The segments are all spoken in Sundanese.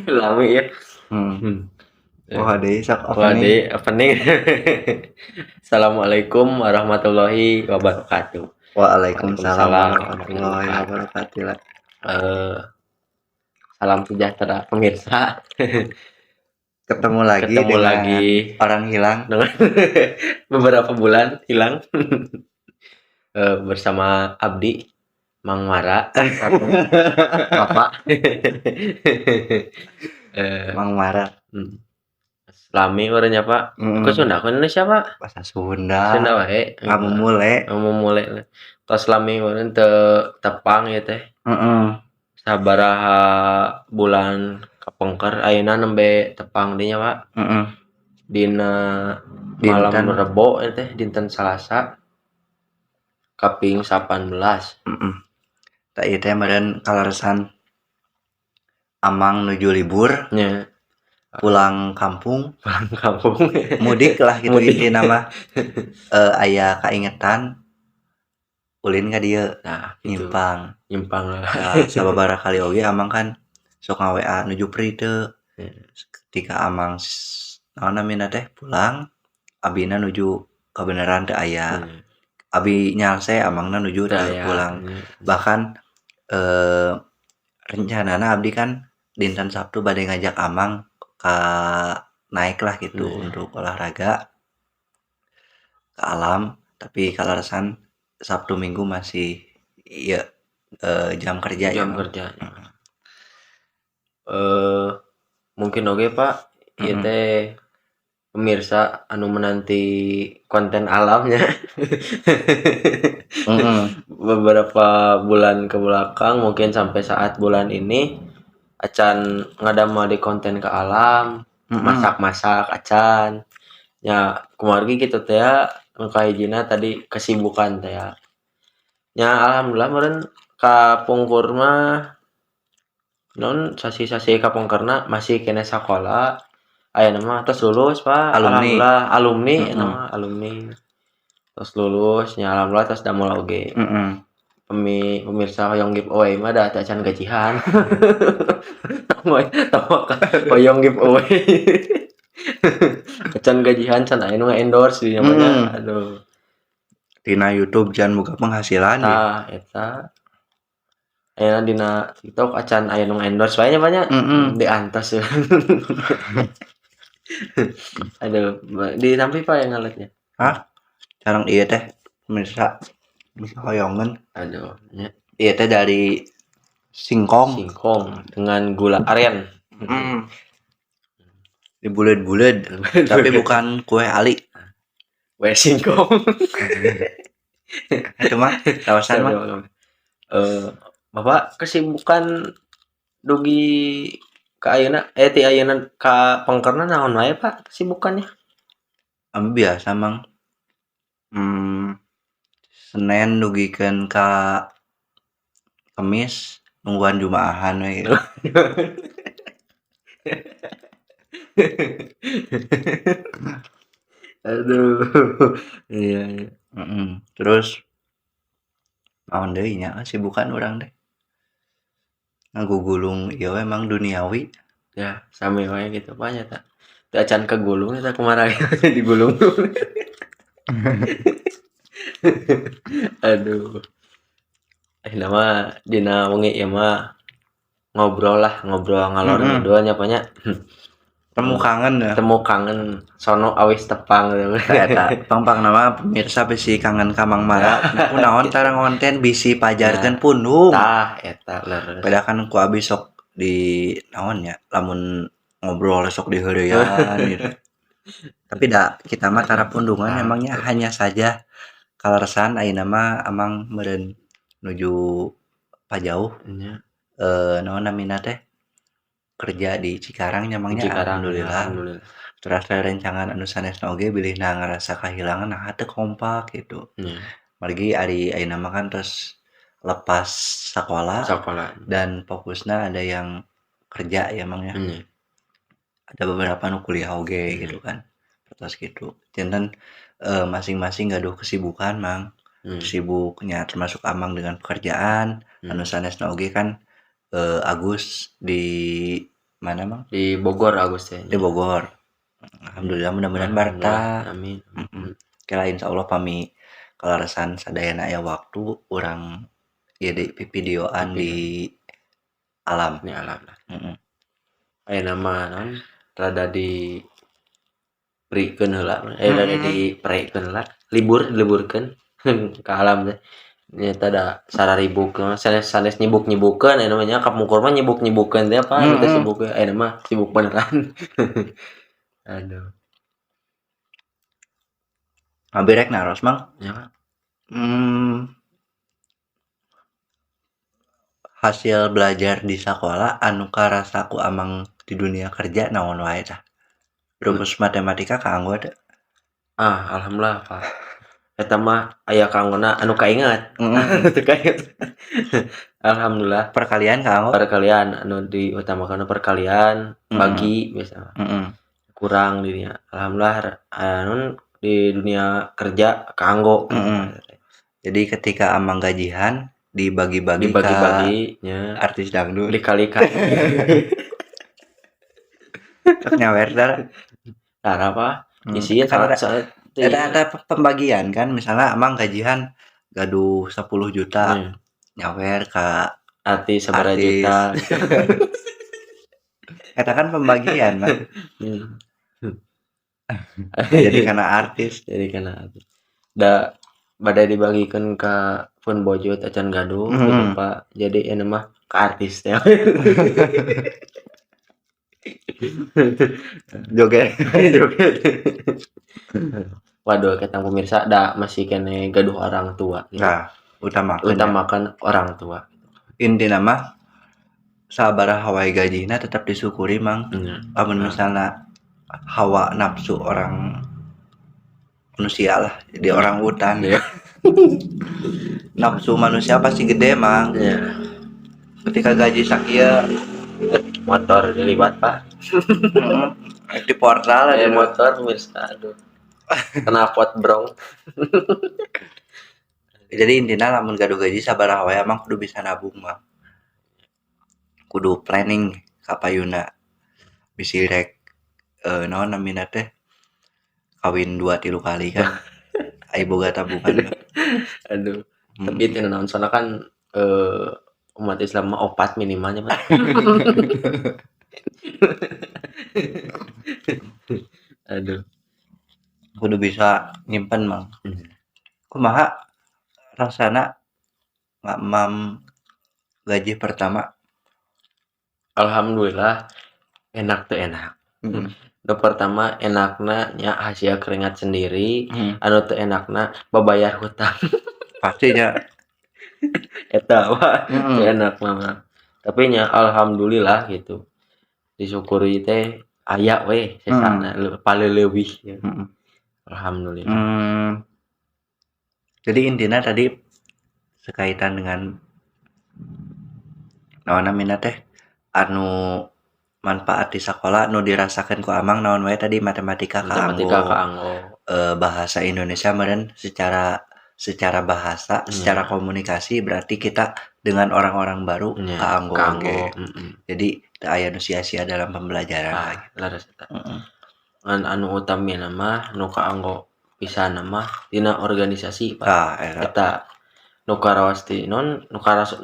Lami ya. Hmm. Wah, deui sok Wah, opening. Deui opening. Assalamualaikum warahmatullahi wabarakatuh. Waalaikumsalam Waalaikumsalam warahmatullahi warahmatullahi wabarakatuh. Salam sejahtera pemirsa. Ketemu lagi Ketemu dengan lagi orang hilang. Dengan beberapa bulan hilang. Bersama Abdi Mang Mara, Bapak. Mang Mara. Lami urang nya, Pak. Ku Sunda ku Indonesia, Pak? Bahasa Sunda. Sunda wae. Ngamumule. Ngamumule. Tos lami meureun teu tepang ieu teh. Sabaraha bulan kapengker ayeuna nembe tepang deui nya, Pak. Dina malam Dinten. Rebo ieu teh, dinten Salasa. Kaping 18. Heeh. Tah, ieu teh meureun kaleresan Amang nuju libur. Nya. Pulang kampung. Pulang kampung. Mudik lah gitu. Mudik. Intina mah aya kaingetan ulin ka dieu. Nah, gitu. Nyimpang. Nyimpang lah. Nah, sababaraha kali oge Amang kan sok nga-WA nuju pri teu. Ketika Amang naon namina teh pulang, abina nuju kabeneran teu aya. Abi nyalse, Amangna nuju Teu teu aya. Pulang. Bahkan rencanana abdi kan dinten Sabtu bade ngajak Amang ka naik lah gitu untuk olahraga ke alam, tapi kaleresan Sabtu Minggu masih ieu jam kerja ya, Jam Mang. Kerja. Mungkin oge, Pak, ieu teh pemirsa anu menanti konten alamnya. Beberapa bulan ke belakang, mungkin sampai saat bulan ini acan ngadamel di konten ke alam, masak-masak acan. Ya, kumargi kitu teh ya, nu kahijina tadi kesibukan teh ya. Nya, alhamdulillah meureun kapungkur mah non sasi-sasi kapungkurna masih keneh sakola. Ayeuna mah tos lulus, Pak. Alumni. Alhamdulillah alumni eta mah alumni. Tos lulus nya, alhamdulillah tos damel oge. Pemi pemirsa hoyong giveaway mah da teu acan gajihan. Tong tong hoyong giveaway. Acan gajihan, can aya nu endorse di namanya. Aduh. Tina YouTube can boga penghasilan ya. Tah, eta. Ayeuna dina TikTok acan aya nu endorse wae nya, Pak, nya. Diantos ya. Aduh, ditampi, Pak, yang ngaletnya. Hah? Sareng ieu teh pemirsa bisa hoyongeun. Aduh, nya. Ieu teh dari singkong. Singkong dengan gula aren. Dibuleud-buleud, tapi bukan kue ali. Kue singkong. Itu mah kawasan mah. Bapak kesibukan dugi ka ayeuna, ti ayeuna ka pengkerna naon wae, Pak, kesibukannya? Abi biasa, Mang. Senin dugikeun ka Kemis nungguan Jumaahan we gitu. Aduh, iya. Terus naon deui nya kesibukan urang teh? Ngagugulung ieu we, Mang, duniawi. Ya, sami wae gitu, Pak, nya ta. Teu acan kagulung eta kumaha digulung. Aduh. Ayeuna mah dina wengi ieu mah ngobrol lah, ngobrol ngalor ngidul nya, Pak, nya. Temu kangen ya. Temu kangen sono awis tepang gitu. Tah, eta pangpangna mah pemirsa bisi kangen ka Mang Mara. Kunaon tara ngonten, bisi pajarkeun pundung. Tah, eta leres. Beda kan ku abi sok di naon nya, lamun ngobrol sok diheureuyan gitu. Tapi da kita mah tara pundungan emangnya, hanya saja kaleresan ayeuna mah Amang meureun nuju pajauh. Naon namina teh? Kerja di Cikarang nya, Mang, nya. Cikarang, alhamdulillah. Alhamdulillah. Terus rerencangan anu sanesna oge bilihna ngarasa kahilangan, naha teu kompak gitu. Margi ari ayeuna mah kan tos lepas sakola Sakola. Dan fokusna ada yang kerja ya, Mang, ya. Ada beberapa nu kuliah oge gitu kan. Terus gitu. Janten masing-masing gaduh kesibukan, Mang. Sibuknya termasuk Amang dengan pekerjaan, anu sanesna oge kan. Agus di mana, Mang? Di Bogor Agus teh. Di Bogor. Alhamdulillah, mudah-mudahan barta. Amin. Kela insyaallah pami kaleresan sadayana aya waktu urang ieu deui videoan di alam. Di alam lah. Ayeuna mah naon rada di prikeun heula, rada di prekeun heula, libur diliburkeun ka alam teh. Nyata da sararibuk sanes sanes nyibuk-nyibukeun aya mah nya kapungkur mah nyibuk-nyibukeun teh apa gitu sibuk we, ayeuna mah sibuk beneran. Aduh. Abi rek naros, Mang. Ya. Hasil belajar di sekolah anu karasa ku Amang di dunia kerja naon wae tah? Rumus matematika kaanggo teu? Ah, alhamdulillah, Pak. Eta mah aya kaanggona anu kainget. Teu kainget. Alhamdulillah. Perkalian kaanggo? Perkalian anu diutamakan perkalian bagi biasa. Kurang dirinya. Alhamdulillah anu di dunia kerja kaanggo. Jadi ketika Amang gajian dibagi-bagi dibagi-bagi nya artis dangdut dikali-kali. Sok nyawer tah. Tara apa? Isian Karena soalnya ada pembagian kan, misalnya Amang gajian gaduh 10 juta nyawer ka artis sabaraha juta. Eta kan pembagian, Mang. Jadi karena artis, jadi karena artis. Da badai dibagikan ka pun bojo acan gaduh gitu, Pak. Jadi ini mah ka artis teh. Joget. Joget. Waduh, kata pemirsa da masih kene gaduh orang tua gitu. Nah, utamakan orang tua. Intina mah sabaraha wae gajihna tetap disyukuri, Mang. Lamun misalna hawa nafsu orang manusia lah, jadi orang hutan. Nafsu manusia pasti gede, Mang. Ketika gaji sakieu motor dilibat, Pak. Di portal ada motor pemirsa, aduh. Knalpot brong. Jadi intinya lamun gaduh gaji sabaraha wae Amang kudu bisa nabung, Mang. Kudu planning kapayuna. Bisi rek naon namina teh kawin 2-3 kali kan. Ai boga tabungan. Aduh. Tapi teu naon soalna kan umat Islam mah 4 minimalnya, Pak. Aduh. Kudu bisa nyimpen, Mang. Kumaha rasana ngamam gaji pertama? Alhamdulillah enak teh enak. Nu pertama enakna nya hasil keringat sendiri, anu teu enakna babayar hutang. Pastinya. Eta mah teu enak mah. Tapi nya alhamdulillah gitu. Disyukuri teh aya we sesana paleleuwih. Alhamdulillah. Jadi intinya tadi sekaitan dengan naon namina teh anu manfaat di sekolah nu dirasakan ku Amang naon wae tadi matematika kaanggo. Bahasa Indonesia meureun secara bahasa, secara komunikasi berarti kita dengan orang-orang baru kaanggo oge. Jadi teu aya nu sia-sia dalam pembelajaran. Leres eta. Ngan anu utamina mah nu kaanggo pisan mah dina organisasi, Pak. Eta nu karaos ti non nu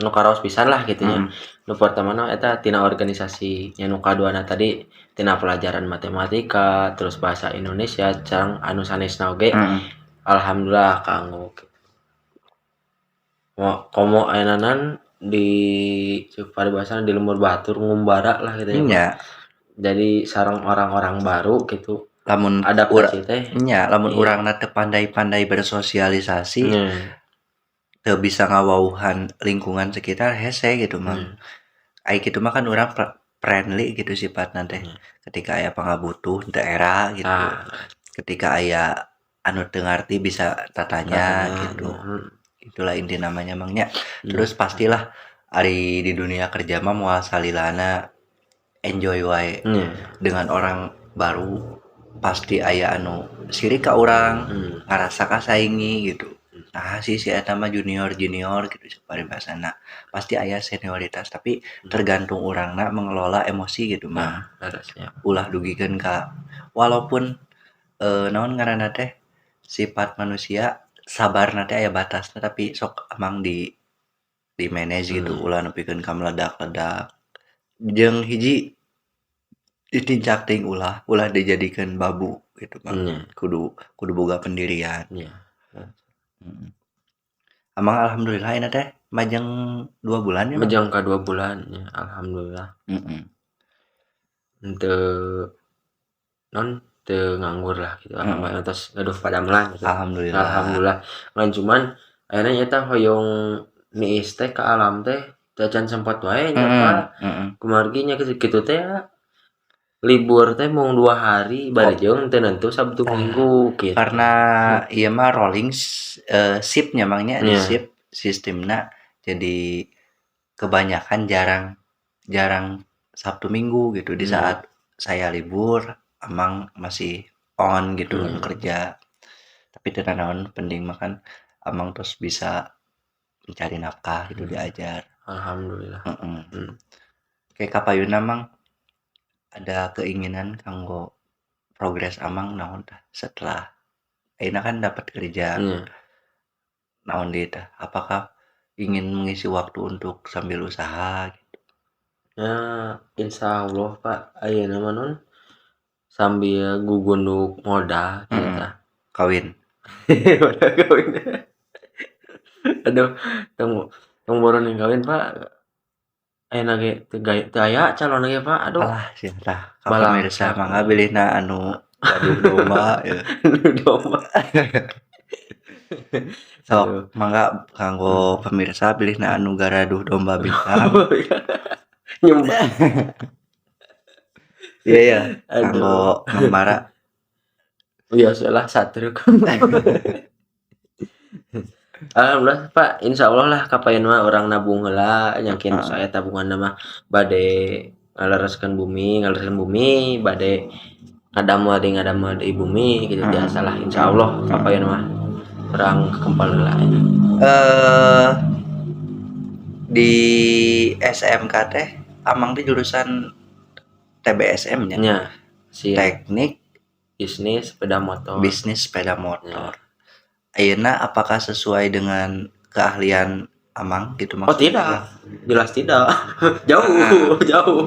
karaos pisan lah gitu nya. Nu pertamana eta tina organisasi, nya nu kaduana tadi tina pelajaran matematika, terus bahasa Indonesia sareng anu sanesna oge. Alhamdulillah kaanggo. Komo ayeuna di paribasana di lembur batur ngumbara lah gitu nya. Jadi sareng orang-orang baru gitu. Lamun adaptasi teh nya, lamun urangna teu pandai-pandai bersosialisasi, teu bisa ngawauhan lingkungan sekitar hese gitu, Mang. Ai kitu mah kan urang friendly gitu sifatna teh. Ketika aya pangabutuh teu era gitu. Ketika aya anu teu ngarti bisa tatanya gitu. Itulah inti namanya, Mang nya. Terus pastilah ari di dunia kerja mah moal salilana enjoy wae dengan orang baru. Pasti aya anu sirik ka urang, ngarasa kasaingi gitu. Nah sih si eta mah junior-junior gitu cek paribasana. Pasti aya senioritas, tapi tergantung urangna mengelola emosi gitu mah. Nah, leres nya. Ulah dugikeun ka walaupun naon ngaranna teh sifat manusia sabarna teh aya batasna, tapi sok amang di manage gitu, ulah nepikeun ka meledak-ledak. Jeung hiji ditincak teuing ulah ulah dijadikeun babu gitu mah. Kudu kudu boga pendirian. Amang alhamdulillah ayeuna teh majeng 2 bulan ya, Mang? Majeng ka 2 bulan ya, alhamdulillah. Henteu non teu nganggur lah gitu, alhamdulillah tos gaduh padamelan gitu. Alhamdulillah. Alhamdulillah. Ngan cuman ayeuna nya hoyong niis teh ka alam teh teu acan sempet wae nya, Pak. Kumargi nya kitu teh libur teh mung 2 hari bari jeung teu nentu Sabtu Minggu gitu. Karena ieu mah rolling shift nya, Mang, nya, di shift sistemna, jadi kebanyakan jarang jarang Sabtu Minggu gitu. Di saat saya libur, Amang masih on gitu kerja. Tapi teu nanaon, penting mah kan Amang terus bisa mencari nafkah gitu, diajar. Alhamdulillah. Kayak kapayunna, Mang, ada keinginan kanggo progres Amang naon tah setelah ayeuna kan dapat kerja? Naon deui tah? Apakah ingin mengisi waktu untuk sambil usaha gitu? Ya, insyaallah, Pak, ayeuna mah non sambil gugunduk modal gitu tah. Kawin. Modal kawin. Aduh, tong tong boro kawin, Pak. Ayeuna ge teu gae teu aya calon ge, Pak. Aduh. Alah sia tah ka Balangsak. Pamirsa mangga bilihna anu gaduh domba ya. Domba. Sok Aduh. mangga kanggo pemirsa bilihna anu garaduh domba bintang. Nyumbang. Iya ya, Aduh. Kanggo Mang Mara. Biasalah satruk. Alhamdulillah, Pak, insyaallah lah kapayun mah urang nabung heula yakin saya tabunganna mah bade ngalereskeun bumi, bade ngadamel deui bumi gitu biasalah, insyaallah kapayun mah urang kempal heula. Di SMK teh Amang teh jurusan TBSM nya? Nya, siap. Teknik bisnis sepeda motor. Bisnis sepeda motor. Ayeuna apakah sesuai dengan keahlian Amang gitu Oh, maksudnya? tidak, jelas tidak. Jauh, jauh.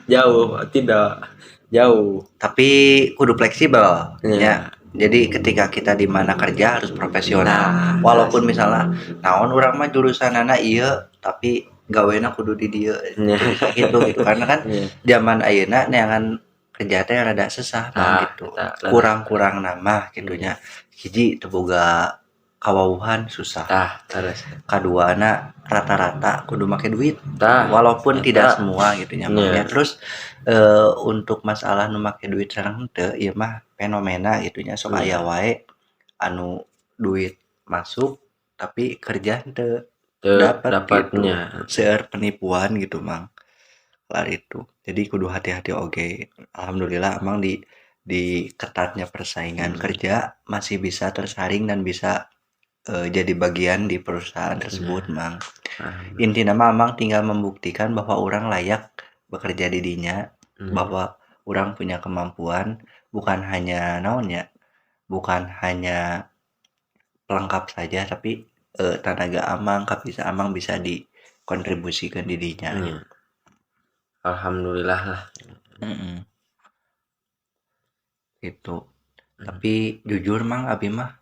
Jauh, tidak. Jauh. Tapi kudu fleksibel Iya. ya. Jadi ketika kita di mana kerja harus profesional. Nah, walaupun misalnya naon urang mah jurusanana ieu, tapi gawena kudu di dieu. Bisa gitu gitu karena kan zaman ayeuna neangan kerja teh rada sesah, Bang, gitu. Eta, leres. Kurang-kurang nama gitu nya. Hiji, teu boga kawauhan susah. Tah, terus. Kaduana, rata-rata kudu make duit. Tah, walaupun eta. Tidak semua gitu nya, Mang, ya. Terus untuk masalah nu make duit sareng henteu ieu mah fenomena gitu nya, sok aya wae anu duit masuk tapi kerja henteu Teu dapat gitu. dapatnya. Seueur penipuan gitu, Mang. Lah itu. Jadi kudu hati-hati oge. Alhamdulillah Amang di ketatnya persaingan kerja masih bisa tersaring dan bisa jadi bagian di perusahaan tersebut, Mang. Alhamdulillah. Intina mah Amang tinggal membuktikan bahwa urang layak bekerja di dinya, bahwa urang punya kemampuan, bukan hanya naon nya, bukan hanya pelengkap saja, tapi tenaga Amang, kabisa Amang bisa dikontribusikan di dinya. Iya. Alhamdulillah lah. Gitu. Tapi jujur, Mang, abi mah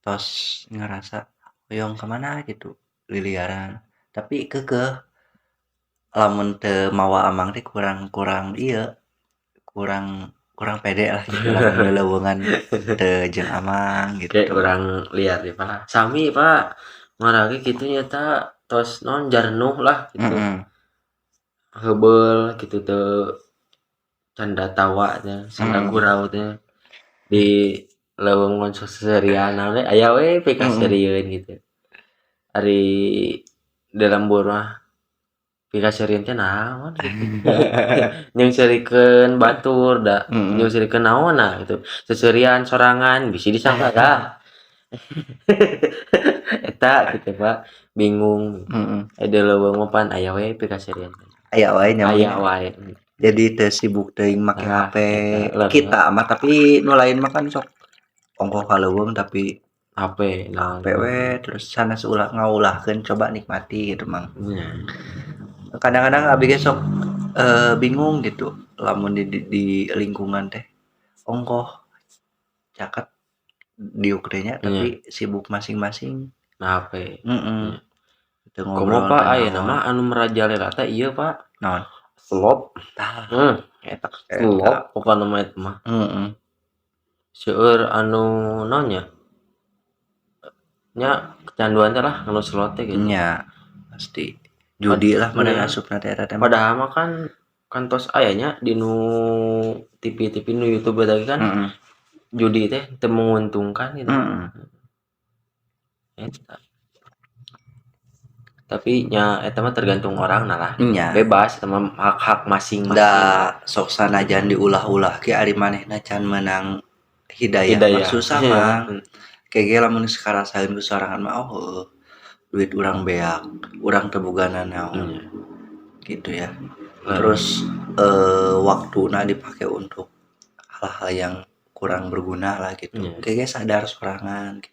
tos ngerasa hoyong kemana gitu liliaran, tapi keukeuh lamun teu mawa Amang teh kurang kurang ieu, kurang kurang pede lah gitu lamun leleuweungan teu jeung Amang gitu. Kayak urang liar deh, Pak. Sami, Pak. Maragi kitu nya ta tos non jarnuh lah gitu. Heubeul gitu, teu canda tawa teh, canda gurau teh di leuweung seserian we aya we pikaseurieun gitu. Ari di lembur mah pikaseurieun teh naon gitu. Nyeungseurikeun batur da, nyeungseurikeun naonna gitu. Seuseurian sorangan bisi disangka dah. Eta gitu Pak, bingung. Heeh. Di leuweung mah pan aya we pikaseurian. Aya wae nya. Aya wae. Jadi teu sibuk teuing make Nah, HP eta, kita mah, tapi nu lain mah kan sok ongkoh ka leuweung tapi HP naon. HP we terus sanes ulah ngaulahkeun, coba nikmati gitu Mang. Nya. Kadang-kadang abi ge sok bingung gitu lamun di lingkungan teh ongkoh caket diuk teh nya, tapi sibuk masing-masing. Nah, HP. Heeh. Teu Komo ngobrol Pak teu ayeuna naon. mah anu merajalela teh ieu Pak. Naon? Slop. Tah. Eta Eta. slop pokona mah eta mah. Heeh. Seueur anu naon nya? Nya kecanduan teh lah anu slot teh gitu. Nya, pasti. Judi lah meureun Nya. Asupna teh eta teh. Padahal mah kan kantos aya nya di nu TV-TV nu YouTube eta kan. Heeh. Judi teh teu menguntungkan gitu. Heeh. Eta. Tapi nya eta mah tergantung orang nah lah. Nya. Bebas eta mah hak-hak masing-masing. Da sok sanajan diulah-ulah ge ari manehna can meunang hidayah, Hidayah. mah susah Iya. Mang. Kege lamun geus karasaeun ku sorangan mah, oh heueuh, duit urang beak, urang teu boga nanaon. Iya. Gitu ya. Lalu. Terus waktuna dipake untuk hal-hal yang kurang berguna lah gitu. Iya. Kege sadar sorangan gitu.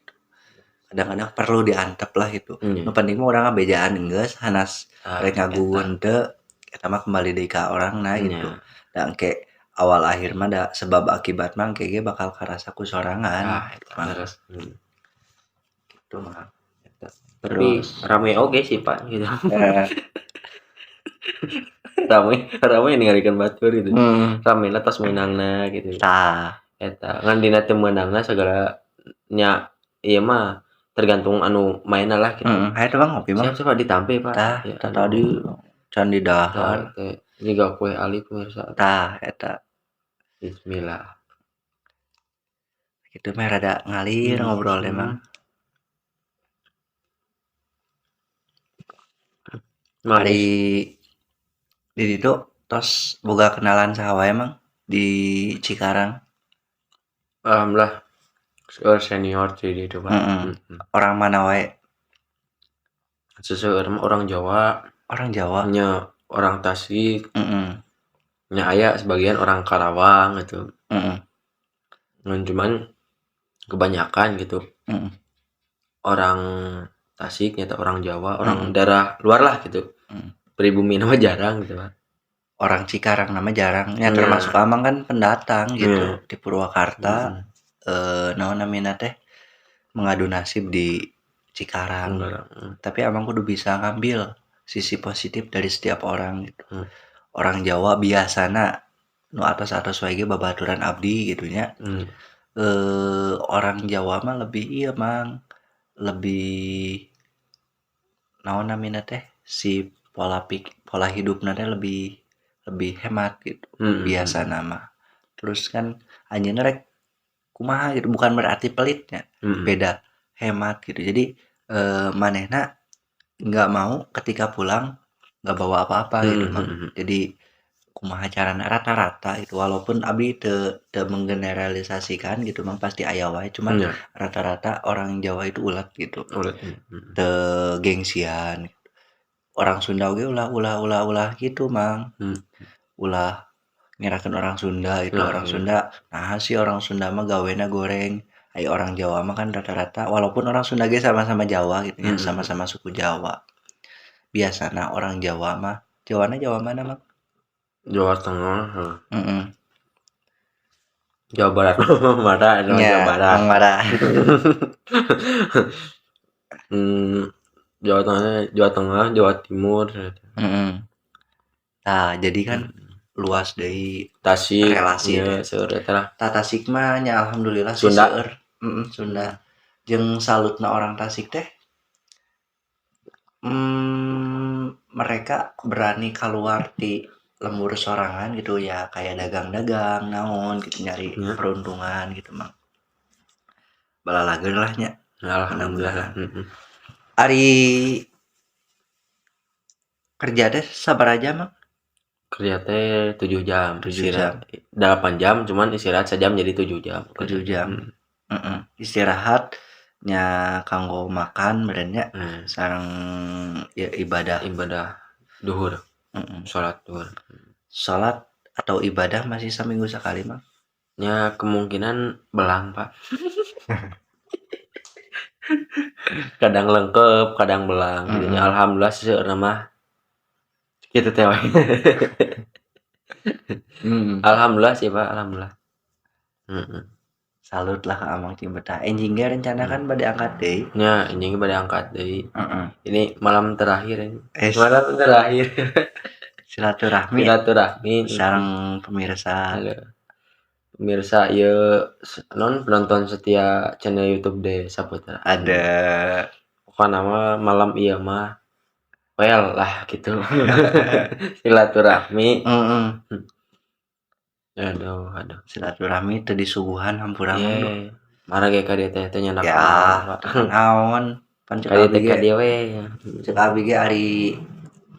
Kadang-kadang perlu diantep lah gitu. Iya. Nu penting mah urang ngabejaan geus hanas Ah, rek ngaguguh henteu eta mah kembali deui ka orangna gitu. Iya. Da engke awal akhir mah da sebab akibat mah engke ge bakal karasa ku sorangan. Ah, eta Mah. Terus. Gitu mah. Eta. Tapi Terus. Rame oge sih Pak gitu. Eh. Rame rame ningalikeun batur gitu. Hmm. Rame lah tos meunangna gitu. Tah. Eta ngan dina teu meunangna segala nya ieu mah tergantung anu mainna lah gitu. Heeh, hayu teh Bang ngopi Bang. Siap siap ditampi Pak. Tah, Ya, tah tadi can didahar. Tah, teh jiga kue ali pemirsa. Tah, eta. Bismillah. Kitu mah rada ngalir ngobrol teh Mang. Manis. Ari di ditu tos boga kenalan saha wae Mang di Cikarang? Alhamdulillah seueur senior di ditu Pak. Heeh. Heeh. Orang mana wae? Seseueur mah orang Jawa. Orang Jawa. Nya orang Tasik. Heeh. Nya aya sebagian orang Karawang gitu. Heeh. Ngan cuman kebanyakan gitu. Heeh. Orang Tasik nyata orang Jawa, orang Heeh. daerah luar lah gitu. Heeh. Pribumi nama jarang gitu Pak. Orang Cikarang nama jarang. Ya Nya. termasuk Amang kan pendatang gitu Nya. di Purwakarta. Naon namina teh mengadu nasib di Cikarang. Heeh. Tapi Amang kudu bisa ngambil sisi positif dari setiap orang gitu. Hmm. Orang Jawa biasana nu atos-atos wae ge babaturan abdi gitu nya. Hmm. Orang Jawa mah lebih ieu Mang, lebih naon namina teh si pola hidupna teh lebih lebih hemat gitu Hmm. biasana mah. Terus kan anjeunna rek kumaha gitu, bukan berarti pelitnya, Hmm. beda hemat gitu. Jadi manehna nggak mau ketika pulang nggak bawa apa-apa gitu Hmm. Mang. Hmm. Jadi kumaha carana rata-rata itu, walaupun abi teu teu menggeneralisasikan gitu Mang, pasti aya wae, cuman Nya. rata-rata orang Jawa itu ulet gitu. Ulet. Hmm. Teu gengsian. Orang Sunda oge ulah ulah ulah ulah gitu Mang. Hmm. Ulah ngerakeun orang Sunda itu Nah, orang iya. Sunda, naha sih orang Sunda mah gawena goreng. Ai orang Jawa mah kan rata-rata, walaupun orang Sunda ge sama-sama Jawa gitu nya, Hmm. sama-sama suku Jawa. Biasana orang Jawa mah, Jawana Jawa mana Mang? Jawa Tengah, heuh. Heeh. Jawa Barat marah eta mah Nya, Jawa Barat. Mang marah. Jawa Tengah, Jawa Tengah, Jawa Timur gitu. Heeh. Tah, jadi kan Hmm. luas deui Tasik, relasi nya teh. seueur eta lah. Tah, Tasik mah nya alhamdulillah sih Sunda. seueur. Heeh, Sunda. Jeung salutna orang Tasik teh mereka berani keluar di lembur sorangan gitu ya, kayak dagang-dagang naon gitu, nyari Nya. peruntungan gitu Mang. Balalageur lah nya. Alhamdulillah lah. Mudah-mudahan. Heeh. Ari kerja teh sabaraha jam, Mang? Kerja teh 7 jam, 7 istirahat jam. 8 jam, cuman istirahat sejam jadi 7 jam. 7 jam. Hmm. Heeh. Istirahat Nya kanggo makan meureun nya sareng ya ibadah. Ibadah duhur. Salat duhur. Salat atau ibadah masih saminggu sekali mah? Ya kemungkinan belang Pak. Kadang lengkep, kadang belang. Jadinya alhamdulillah seueurna mah kitu teh we. Alhamdulillah sih Pak, alhamdulillah. Salut lah ka Amang cing betah. Enjing ge rencana kan bade angkat deui. Nya enjing bade angkat deui. Ini malam terakhir ini. Malam terakhir. Silaturahmi. Silaturahmi sareng pemirsa. Halo. Pemirsa ieu non penonton setia channel YouTube De Saputra. Ada. Pokokna mah malam ieu mah well lah gitu. Silaturahmi. Aduh, aduh. Silaturahmi teu disuguhan hampura mah. Ye. Marah ge ka dieu teh teh nyandak. Ya, naon? Pan cek Ka dieu abi teh ka ge. dieu we. Cek abi ge ari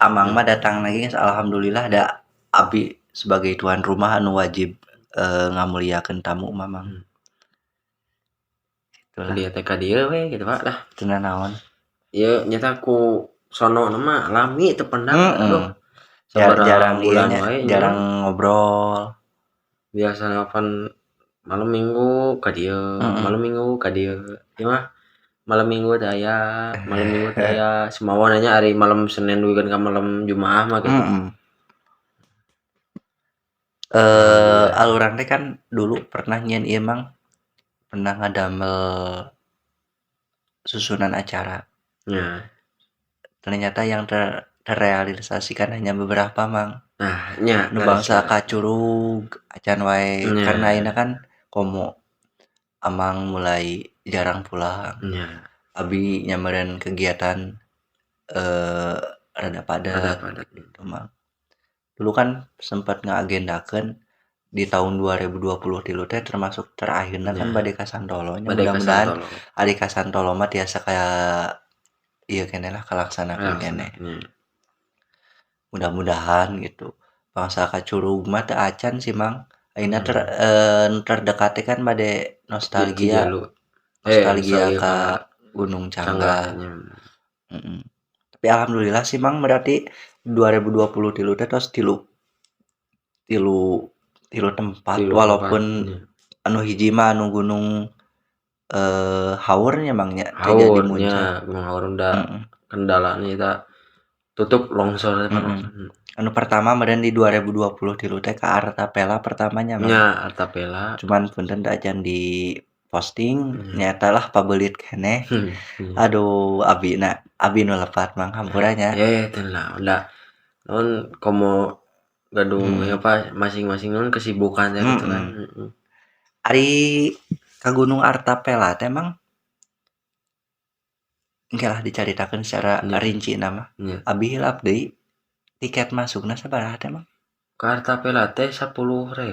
Amang mah datang lagi geus alhamdulillah da abi sebagai tuan rumah anu wajib ngamuliakeun tamu mah Mang. Itulah. Ka dieu teh ka dieu we gitu Pak lah. Teu naon. Ieu nyata ku sono mah lami teu pendak. Aduh. Sabaraha Jarang bulan ieu nya, wae nya. Jarang ngobrol. Biasana pan malam minggu ka dieu, malam minggu ka dieu. Ieu mah malam minggu teh aya, malam minggu teh aya. Sumawon nya ari malam Senin dugi ka malam Jumaah mah gitu. Alurang teh kan dulu pernah nyieun ieu Mang, pernah ngadamel susunan acara. Nya. Ternyata yang terrealisasikan hanya beberapa Mang. Nah, nya Nu bangsa ka curug acan wae karena ayeuna kan komo Amang mulai jarang pulang. Nya. Abi nya meureun kegiatan rada padat Rada padat. Gitu Mang. Dulu kan sempat ngaagendakeun di tahun 2023 teh termasuk terakhirna kan Nya. bade ka Santolo nya. Bade ka Mudah-mudahan Santolo. ari ka Santolo mah tiasa kaya ieu keneh lah kalaksanakeun keneh. Nya. Mudah-mudahan gitu. Bangsa ka curug mah teu acan sih Mang. Ayeuna terdekat teh kan bade nostalgia. Cijalu. Nostalgia Nostalgia ka Gunung Cangga. Cangga. Tapi alhamdulillah sih Mang berarti 2023 teh tos tilu tilu tilu tempat Tilu walaupun tempat, nya. Anu hiji mah anu gunung Haur nya Mang nya teu jadi Haur muncak. nya, Gunung Haur da kendalana eta tutup longsor teh Pak. Anu pertama meureun di 2023 teh ka Artapela pertamanya Mang. Nya Artapela. Cuman punten teu acan di posting nyaeta lah pabeulit keneh. Aduh abi na abi nu lepat Mang hampura nya. Teu naon da naon komo gaduh apa masing-masing naon kesibukan teh gitu kan. Ari ka Gunung Artapela teh Mang engke lah dicaritakeun secara rinci mah. Nya. Abi hilap deui tiket masukna sabaraha teh Mang? Ka Artapela teh 10.000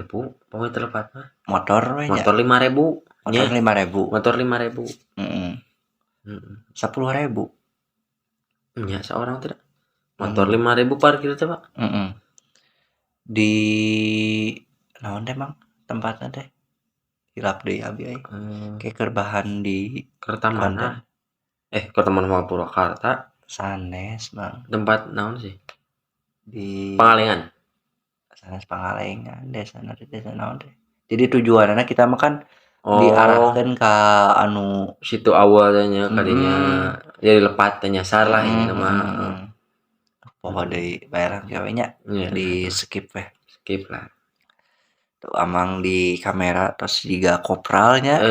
pokoknya teu lepat mah. Motor we nya. Motor 5.000. Motor Nya. 5.000. Motor 5.000. 10.000. Nya saorang teh da. Motor 5.000 parkir teh Pak. Di naon teh Mang tempatna teh? Hilap deui abi euy. Ke keur bahan di Kertamana. Kertamana mah Purwakarta. Sanes Mang. Tempat naon sih? Di Pangalengan. Sanes Pangalengan, desana teh desa naon teh. Jadi tujuanna kita mah kan diarahkeun ka anu Situ awal teh nya kadinya. Jadi lepat teh nyasar lah ini mah. Poho deui bae lah gawe nya. Nya. Di skip weh. Skip lah. Tuh Amang di kamera tos jiga kopralnya.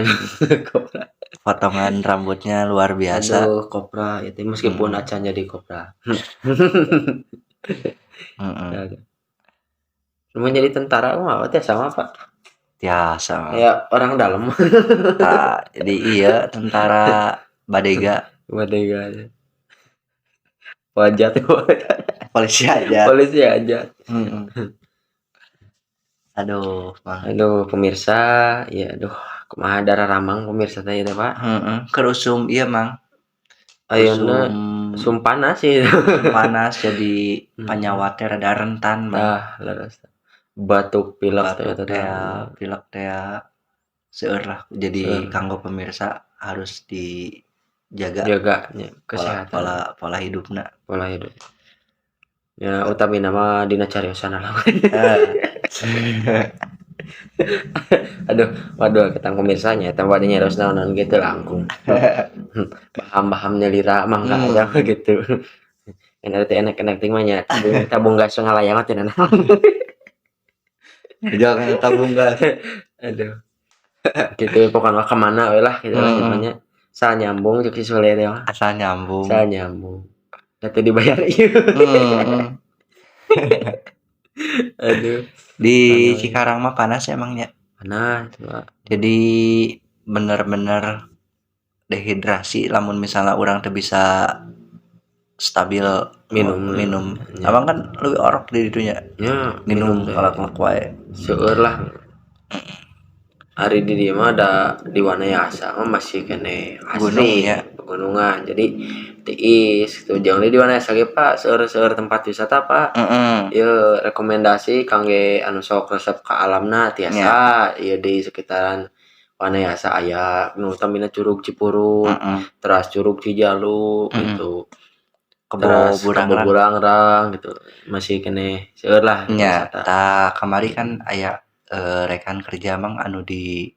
Kopral. Potongan rambutnya luar biasa. Aduh, kopra itu meskipun acan jadi kopra. Aduh. Mau jadi tentara mah teh sama Pak. Tiasa. Ya orang dalam. Tah, jadi iya tentara badega. Badega. Wajat. Polisi aja. Polisi aja. Aduh, Bang. Aduh, pemirsa, ya aduh, kumaha darah ramang pemirsa teh ieu teh, Pak. Heeh, keur usum ieu, Mang. Ayeuna sum panas sih. Panas jadi panyawa teh rada rentan, Mang. Tah, leres. Batuk pilek teh Batuk eta teh, teh. pilek teh. Seueur lah jadi Seueur. Kanggo pemirsa harus dijaga. Jaga nya Pola kesehatan. Pola pola hidupna. Pola hidup. Ya, utamina mah dina cariosana lah. Aduh, waduh, ketang pemirsanya eta bade nyarios naon-naon gitu langkung. Baham-baham nyalira mangga aja gitu. Enak teh, enak-enak ting mah nya tabung, tabung gas ngalayang teh naon. Jangan tabung gas. Aduh. Gitu pokoknya mah kemana we lah gitu lah namanya. Asal nyambung cek si Sule teh mah. Asal nyambung. Asal nyambung. Da teu dibayar ieu. Aduh. Di Aduh. Cikarang mah panas emangnya. Panas, Pak. Jadi bener-bener dehidrasi lamun misalnya orang teu bisa stabil minum. Minum. Ya. Abang kan lebih orok di ditunya. Ya, minum teh. Kolak wae. Seueur lah. Ari di dieu mah da di Wanayasa mah masih keneh asri. Gunung, ya. Pegunungan. Jadi tiis gitu. Jangan di Wanayasa ge, Pak, seueur-seueur tempat wisata, Pak. Ieu rekomendasi kangge anu sok resep ka alamna tiasa ieu di sekitaran Wanayasa aya nu utamina Curug Cipurut, teras Curug Cijalu gitu. Kebo Teras Kebo Burangrang. Burangrang gitu. Masih keneh seueur lah Nya, wisata. Tah kamari kan aya rekan kerja mang anu di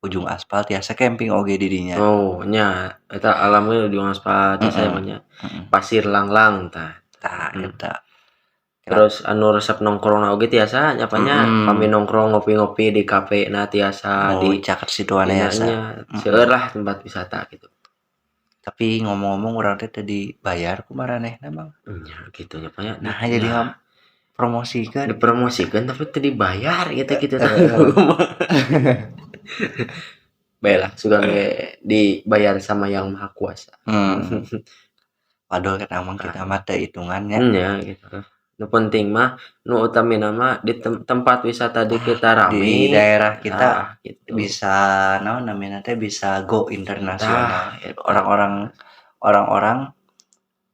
ujung aspal tiasa camping oge di dinya. Oh, nya eta alamnya di ujung aspal tiasa emang nya. Pasir Langlang tah. Tah eta. Terus anu resep nongkrong oge tiasa nya, Pak, nya. Kami nongkrong ngopi-ngopi di kafe na tiasa Oh, di caket situ Wanayasa. nya. Seueur lah tempat wisata gitu. Tapi ngomong-ngomong urang teh teu dibayar ku maranehna, Mang. Nya gitu nya, Pak, nya. Nah, jadi promosikeun. Dipromosikeun tapi teu dibayar gitu gitu. Baiklah, sugan we dibayar sama Yang Maha Kuasa. Waduh, kita mah kita mah teu hitungannya. Nya gitu. Nu penting mah nu utamina mah di tempat wisata di kita rame. Di daerah kita Tah, gitu. Bisa naon namanya teh, bisa go internasional. Tah, eta. Orang-orang orang-orang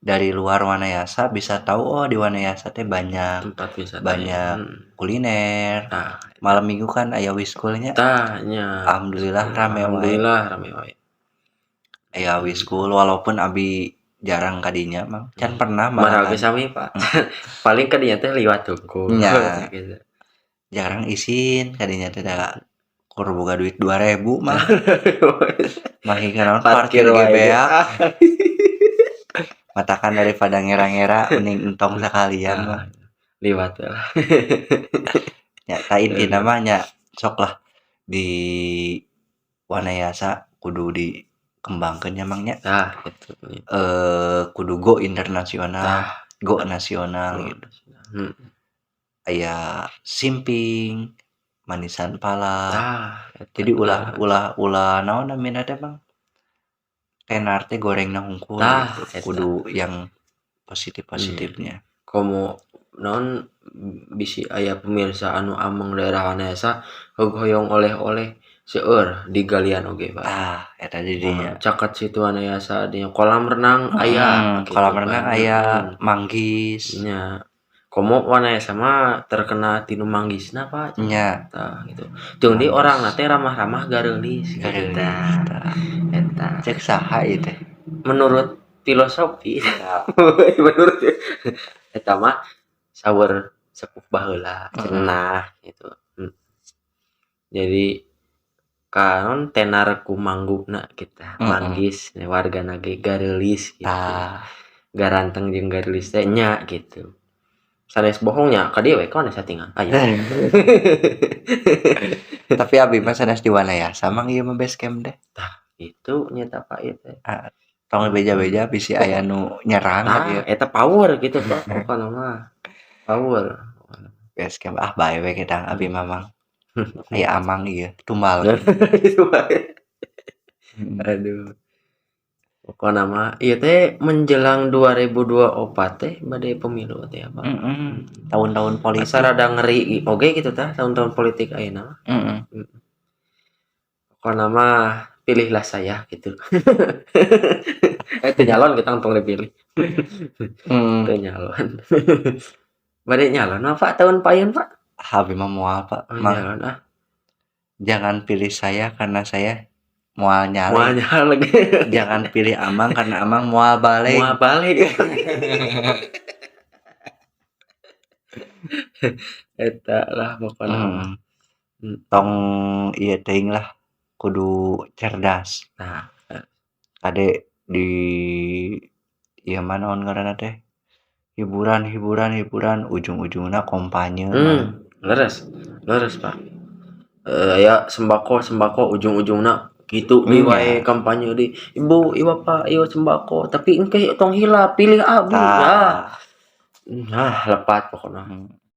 dari luar Wanayasa bisa tahu, oh, di Wanayasa teh banyak tempat wisata banyak kuliner. Tah. Malam Minggu kan aya wiskulnya. Tah nya. Alhamdulillah rame wae. Alhamdulillah rame wae. Aya wiskul walaupun abi jarang kadinya mah. Can pernah Marah malahan. Ge sami, Pak. Paling kadinya teh liwat hungkul gitu. Jarang isin kadinya teh, da kur boga duit 2000 mah. Mahi naon Parkir parkir ge wae. Beak. Matakan daripada ngera-ngera mending entong sekalian mah. Liwat lah. Ya, tah intina mah nya sok lah di Wanayasa kudu dikembangkeun nya, Mang, nya. Tah gitu. Kudu go internasional, go nasional gitu. Aya simping, manisan pala. Tah, eta. Jadi ulah ulah ulah naon namina teh, Bang? Tenar teh gorengna hungkul Tah, gitu. Eta. Kudu yang positif-positifnya. Komo naon bisi aya pemirsa anu ameng daerah Wanayasa hoyong oleh-oleh, seueur di galian oge, Pak. Tah, eta di dinya. Caket situ Wanayasa di kolam renang aya gitu Kolam renang kan. Aya, manggis. Nya. Komo Wanayasa mah terkena tinu manggisna, Pak. Nya. Tah gitu. Jeung di orangna teh ramah-ramah gareulis gitu. Gareulis, Tah. Tah. Eta. Cek saha ieu teh? Menurut filosofi, Tah. menurut eta mah saur sepuh baheula cenah gitu. Jadi kaon tenar ku mangguna kita manggis wargana ge gareulis gitu. Tah. Garanteng jeung gareulis teh nya gitu. Sanes bohongnya ka dieu we ka Wanayasa tinggal aya. Tapi abi mah sanes di Wanayasa, Mang, ieu mah base camp teh. Tah, itu nyata, Pak, ieu teh. Ah, tong beja-beja bisi aya nu nyerang ka Tah, dieu. Eta power gitu, Pak, pokona mah. Power. Base camp ah bae we kita abi mah, Mang. Aya amang ieu tumbal. Aduh. Pokona mah ieu teh menjelang 2024 teh bade pemilu teh apa? Heeh. Tahun-tahun politik. Asa rada ngeri oge gitu tah tahun-tahun politik ayeuna mah. Pokona mah pilihlah saya gitu. Eh, teu nyalon kita, tong dipilih. Teu nyalon. Bade nyalon mah, Pak, tahun payun, Pak? Abi mah moal, Pak. Oh, Mang. nyalon ah. Jangan pilih saya karena saya Moal Moal nyaleg. Nyaleg. Jangan pilih Amang karena Amang moal balik. Moal balik. Eta lah pokona mah. Tong ieu teuing lah, kudu cerdas. Nah. Kade di ieu mah, naon ngaranna teh, hiburan hiburan hiburan, ujung-ujungna kampanye mah. Leres leres, Pak. Aya sembako sembako, ujung-ujungna kitu deui wae, kampanye deui. Ibu, ieu Bapak, ieu sembako, tapi engke tong hilap pilih abdi. Tah. Nah, lepat pokona.